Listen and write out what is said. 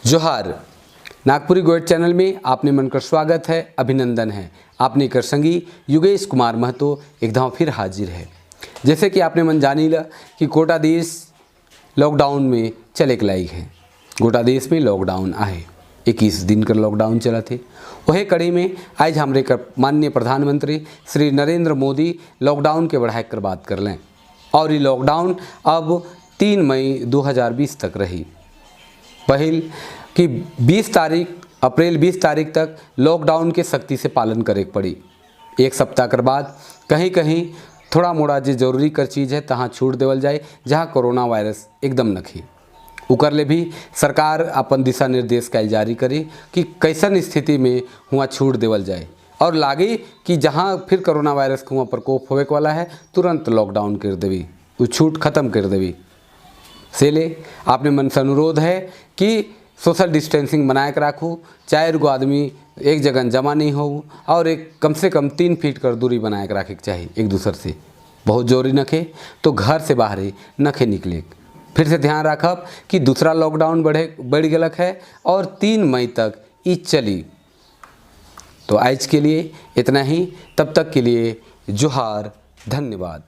जोहार। नागपुरी गोयठ चैनल में आपने मन कर स्वागत है, अभिनंदन है। आपने कर संगी युगेश कुमार महतो एक दाव फिर हाजिर है। जैसे कि आपने मन जानी ला कि गोटा देश लॉकडाउन में चले के लायक है। गोटा देश में लॉकडाउन आए, 21 दिन कर लॉकडाउन चला थे। वही कड़ी में आज हमरे कर माननीय प्रधानमंत्री श्री नरेंद्र मोदी लॉकडाउन के बढ़ाए कर बात कर लें और ये लॉकडाउन अब 3 मई 2020 तक रही। पहिल कि 20 तारीख अप्रैल 20 तारीख तक लॉकडाउन के सख्ती से पालन करे के पड़ी। एक सप्ताह के बाद कहीं कहीं थोड़ा मोड़ा जो जरूरी कर चीज़ है तहाँ छूट देवल जाए, जहाँ कोरोना वायरस एकदम नखी। उकर ले भी सरकार अपन दिशा निर्देश काल जारी करी कि कैसन स्थिति में हुआ छूट देवल जाए और लागी कि जहाँ फिर कोरोना वायरस के हुआ प्रकोप होवे के वाला है, तुरंत लॉकडाउन कर देवी, वो छूट खत्म कर देवी। से ले आपने मन से अनुरोध है कि सोशल डिस्टेंसिंग बनाए के राखू, चार गो आदमी एक जगह जमा नहीं हो और एक कम से कम 3 फीट कर दूरी बनाए के रखे के चाहिए एक दूसर से। बहुत जोरी नखे तो घर से बाहर ही नखे निकले। फिर से ध्यान रखब कि दूसरा लॉकडाउन बढ़ गलक है और 3 मई तक ई चली। तो आज के लिए इतना ही, तब तक के लिए जोहार, धन्यवाद।